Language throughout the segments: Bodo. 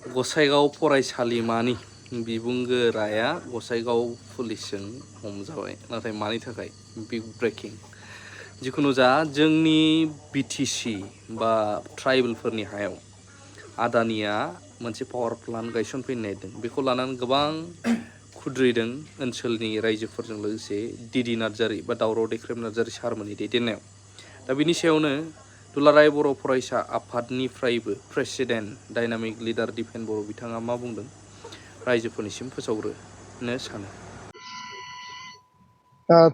गसाइगाव फरायसालिमानि बिबुंगोराया गसाइगाव पुलिसजों हमजाबाय नाथाय मानि थाखाय बिग ब्रेकिं जिखुनु जा जोंनि बिटिसि बा ट्राइबेलफोरनि हायाव आदानिया मोनसे पावार प्लान्ट गायसनफैनो नागिरदों बेखौ लानानै गोबां खुद्रिदों ओनसोलनि रायजोफोरजों लोगोसे डिडि नार्जारी बा दावराव दैख्रेब नार्जारी सारमोननि दैदेननायाव दा बिनि सायावनो दुलाराय बर' फरायसा आफादनिफ्रायबो प्रेसिडेन्ट डायनामिक लिडार दिपेन बर' बिथाङा मा बुंदों रायजोफोरनिसिम फोसावग्रोनो सानो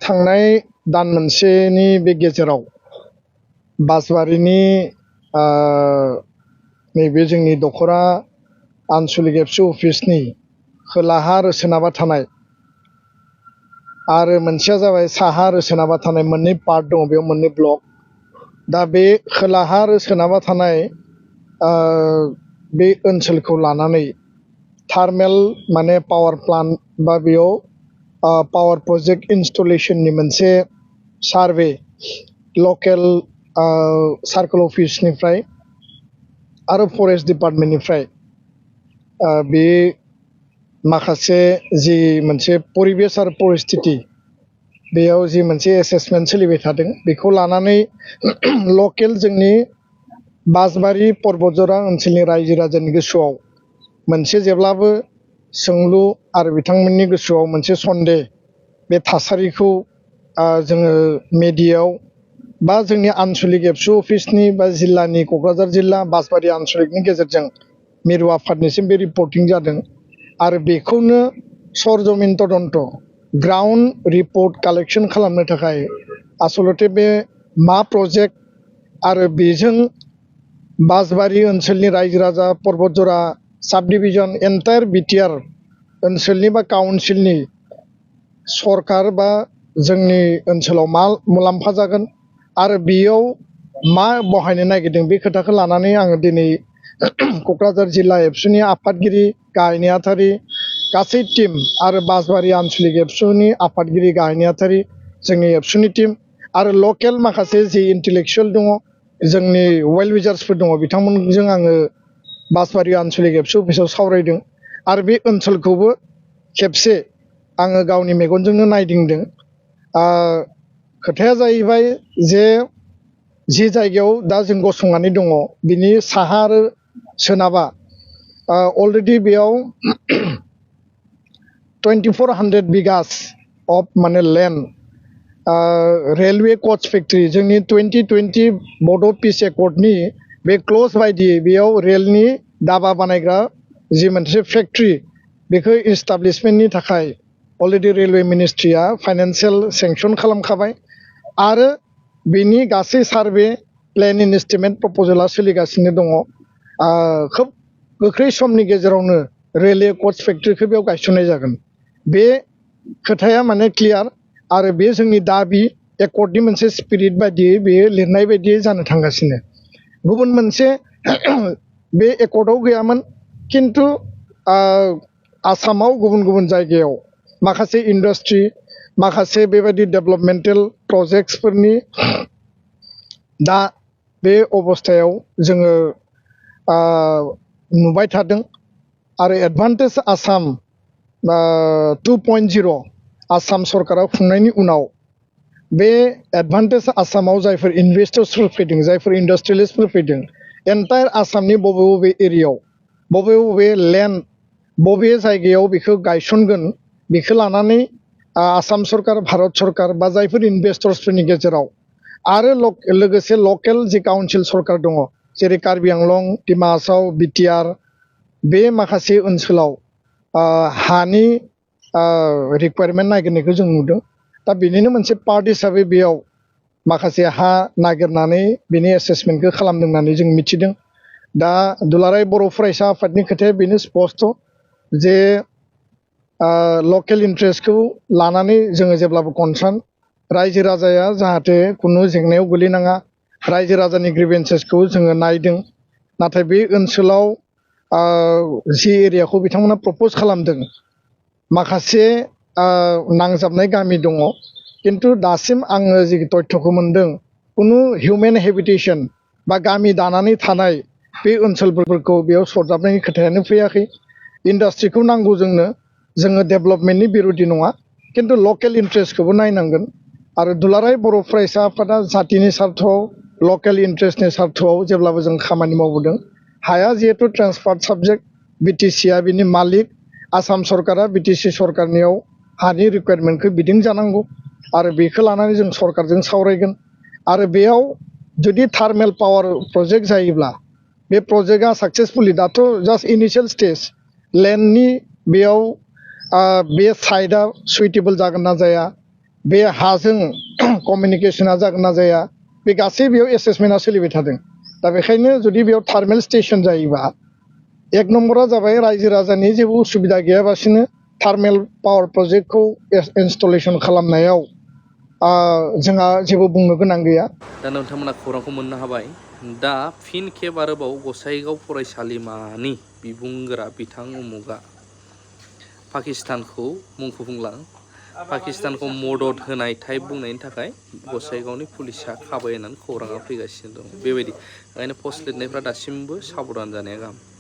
थांनाय दान मोनसेनि बे गेजेराव बासबारिनि नैबे जोंनि दख'रा आनसलिक एबसु अफिसनि खोलाहा आरो सोनाबहा थानाय आरो मोनसेया जाबाय साहा आरो सोनाबहा थानाय मोननै पार्ट दङ बेयाव मोननै ब्लक दा बे खोलाहा आरो सोनाबहा थानाय बे ओनसोलखौ लानानै थार्मेल माने पावार प्लान्ट बा बेयाव पावार प्रजेक्ट इनस्टलेशननि मोनसे सार्भे लकेल सार्कल अफिसनिफ्राय आरो फरेस्ट डिपार्टमेन्टनिफ्राय बे माखासे जि मोनसे परिबेस आरो परिस्थिति बेयाव जि मोनसे एसेसमेन्ट सोलिबाय थादों बेखौ लानानै लकेल जोंनि बासबारि पर्बतजरा ओनसोलनि रायजो राजानि गोसोआव मोनसे जेब्लाबो सोंलु आरो बिथांमोननि गोसोआव मोनसे सन्देह बे थासारिखौ जोङो मेडियायाव बा जोंनि आनसलिक एबसु अफिसनि बा जिल्लानि क'क्राझार जिल्ला बासबारि आनसलिकनि गेजेरजों मिरु आफादनिसिम बे रिपर्टिं जादों आरो बेखौनो सरजमिन तदन्त ग्राउन्ड रिपर्ट कालेक्शन खालामनो थाखाय आसलते बे मा प्रजेक्ट आरो बेजों बासबारि ओनसोलनि रायजो राजा पर्बतजरा साब डिभिजन एन्टायर बिटिआर ओनसोलनि बा काउन्सिलनि सरकार बा जोंनि ओनसोलाव मा मुलाम्फा जागोन आरो बेयाव मा बहायनो नागिरदों बे खोथाखौ लानानै आङो दिनै क'क्राझार जिल्ला एबसुनि आफादगिरि गाहाय नेहाथारि गासै टीम आरो बासबारि आनसलिक एबसुनि आफादगिरि गाहाय नेहाथारि जोंनि एबसुनि टीम आरो लकेल माखासे जि इन्टेलेक्सुवेल दङ जोंनि वेल विजार्सफोर दङ बिथांमोनजों आङो बासबारि आनसलिक एबसु अफिसाव सावरायदों आरो बे ओनसोलखौबो खेबसे आङो गावनि मेगनजोंनो नायदिंदों खोथाया जाहैबाय जे जि जायगायाव दा जों गसंनानै दङ बिनि साहा आरो सोनाबा अलरेडि बेयाव 2400 बिगास अफ माने लेन्ड रेलवे कच फेक्ट्रि जोंनि 2020 बड' पिस एकर्डनि बे क्लज बायदियै बेयाव रेलनि दाबा बानायग्रा जि मोनसे फेक्ट्रि बेखौ इस्टाब्लिशमेन्टनि थाखाय अलरेडि रेलवे मिनिस्ट्रिया फाइनान्सियेल सेंसन खालामखाबाय आरो बेनि गासै सार्भे प्लेन इनस्टिमेट प्रप'जेला सोलिगासिनो दङ खोब गोख्रै समनि गेजेरावनो रेलवे कच फेक्ट्रिखौ बेयाव गायसननाय जागोन बे खोथाया माने क्लियार आरो बे जोंनि दाबि एकर्डनि मोनसे स्पिरिट बायदियै बेयो लिरनाय बायदियै जानो थांगासिनो गुबुन मोनसे बे एकर्डआव गैयामोन खिन्थु आसामाव गुबुन गुबुन जायगायाव माखासे इन्डास्ट्रि माखासे बेबायदि डेभेलपमेन्टेल प्रजेक्टसफोरनि दा बे अबस्थायाव जोङो नुबाय थादों आरो एडभान्टेज आसाम 2.0 आसाम सरकारा खुंनायनि उनाव बे एडभान्टेज आसामाव जायफोर इनभेस्टर्सफोर फैदों जायफोर इन्डास्ट्रियेलिस्टफोर फैदों एन्टायर आसामनि बबे बबे एरियायाव बबे बबे लेन्ड बबे जायगायाव बेखौ गायसनगोन बेखौ लानानै आसाम सरकार भारत सरकार बा जायफोर इनभेस्टर्सफोरनि गेजेराव आरो लोगोसे लकेल जि काउन्सिल सरकार दङ जेरै कार्बि आंलं डिमा हासाव बिटिआर बे माखासे ओनसोलाव हानि रिक्वायरमेन्ट नागिरनायखौ जों नुदों दा बेनिनो मोनसे पार्ट हिसाबै बेयाव माखासे हा नागिरनानै बेनि एसेसमेन्टखौ खालामदों होननानै जों मिथिदों दा दुलाराय बर' फरायसा आफादनि खोथाया बेनो स्पस्ट जे लकेल इन्ट्रेस्टखौ लानानै जोङो जेब्लाबो कनसार्न रायजो राजाया जाहाथे खुनु जेंनायाव गोलैनाङा रायजो राजानि ग्रिभेन्सेसखौ जोङो नायदों नाथाय बे ओनसोलाव जि एरियाखौ बिथांमोना प्रप'ज खालामदों माखासे नांजाबनाय गामि दङ खिन्थु दासिम आङो जि तथ्यखौ मोन्दों खुनु हिउमेन हेबिटेसन बा गामि दानानै थानाय बे ओनसोलफोरखौ बेयाव सरजाबनायनि खोथायानो फैयाखै इन्डास्ट्रिखौ नांगौ जोङो डेभेलपमेन्टनि बिरोधि नङा खिन्थु लकेल इन्ट्रेस्टखौबो नायनांगोन आरो दुलाराय बर' फरायसा आफादा जातिनि सार्थआव लकेल इन्ट्रेस्टनि सार्थआव जेब्लाबो जों खामानि मावबोदों हाया जिहेतु ट्रान्सफार्ड साबजेक्ट बिटिसिआ बिनि मालिक आसाम सरकारा बिटिसि सरकारनियाव हानि रिक्वायरमेन्टखौ बिदिं जानांगौ आरो बेखौ लानानै जों सरकारजों सावरायगोन आरो बेयाव जुदि थार्मेल पावार प्रजेक्ट जायोब्ला बे प्रजेक्टआ साक्सेसफुलि दाथ' जास्ट इनिशियेल स्टेज लेन्डनि बेयाव बे साइटआ सुइटेबल जागोन ना जाया बे हाजों कमिउनिकेशना जागोन ना जाया बे गासै बेयाव एसेसमेन्टआ सोलिबाय थादों दा बेखायनो जुदि बेयाव थार्मेल स्टेसन जायोबा एक नम्बरा जाबाय रायजो राजानि जेबो उसुबिदा गैयाबासिनो थार्मेल पावार प्रजेक्टखौ इनस्टलेसन खालामनायाव जोंहा जेबो बुंनो गोनां गैया दा नोंथांमोना खौरांखौ मोननो हाबाय दा फिन खेब आरोबाव गसाइगाव फरायसालिमानि बिबुंगोरा बिथां उमुगा पाकिस्तानखौ मुंखौ बुंलां पाकिस्तानखौ मदद होनाय टाइप बुंनायनि थाखाय गसाइगावनि पुलिसा खाबाय होननानै खौराङा फैगासिनो दं बेबायदि ओंखायनो पस्ट लिरनायफ्रा दासिमबो साबधान जानाया गाहाम